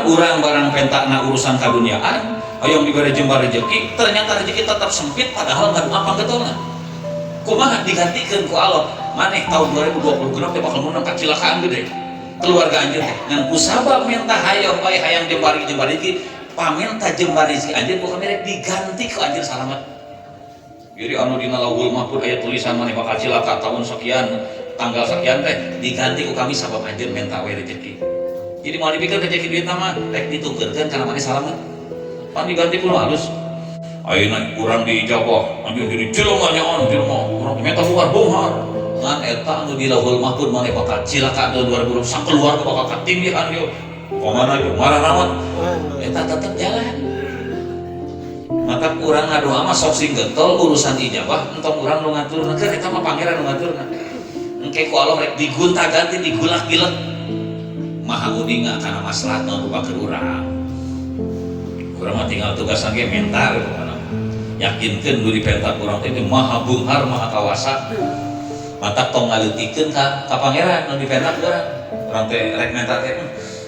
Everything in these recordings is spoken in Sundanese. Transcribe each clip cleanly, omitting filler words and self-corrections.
Urang barang pentakna urusan kaduniaan, hoyong diberi jembar rezeki, ternyata rezeki tetap sempit, padahal nggak apa getolna. Kumaha? Digantikan ku Allah, maneh tahun 2020 genep teh bakal menang kacilakaan gede keluarga anjeun teh, ngan kusabab minta hayoh bae, hayang jembar jembar rezeki, pamenta jembar rezeki anjeun ku kami rek diganti ku anjeun salamet. Jadi anu dina Lauhul Mahfud aya tulisan maneh bakal cilaka tahun sekian tanggal sekian teh diganti ku kami sabab anjeun menta we rezeki. Jadi mau dipikir rezeki duit mah rek ditukerkeun karena maneh salamet, pan diganti ku nu halus. Ayeuna urang diijabah, anjeun jadi jelema nyaon jelema, urang menta bukan beunghar. Ngan eta anu di Lauhul Mahfud maneh bakal cilaka tahun 2000, sakeluarga bakal katindihan ieu. Kamana ieu marah naon? Eta tetep jalan. Maka urang ngadoa mah sok sing getol urusan ijabah, entong urang nu ngaturna, keur eta mah Pangeran nu ngaturna. Engke ku Allah rek digonta-ganti, digulak-gilek. Maha uninga kana maslahat nu rupa keur urang. Urang mah tinggal tugas ge menta we pokona. Yakinkeun nu dipenta ku urang teh maha beunghar, maha kawasa. Matak tong ngaleutikeun ka Pangeran nu dipenta ku urang. Urang teh rek menta teh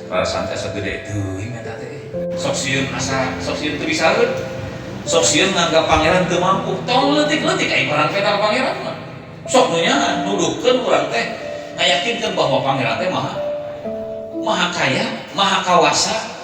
perasaan teh asa gede teuing menta teh. Sok sieun, asa sok sieun teu bisaeun. Sok sieun nganggap Pangeran teu mampu. Tong leutik-leutik ai barang penta ka Pangeran mah. Sok nu nyahan nuduhkeun urang teh ngayakinkeun bahwa Pangeran teh maha maha kaya, maha kawasa.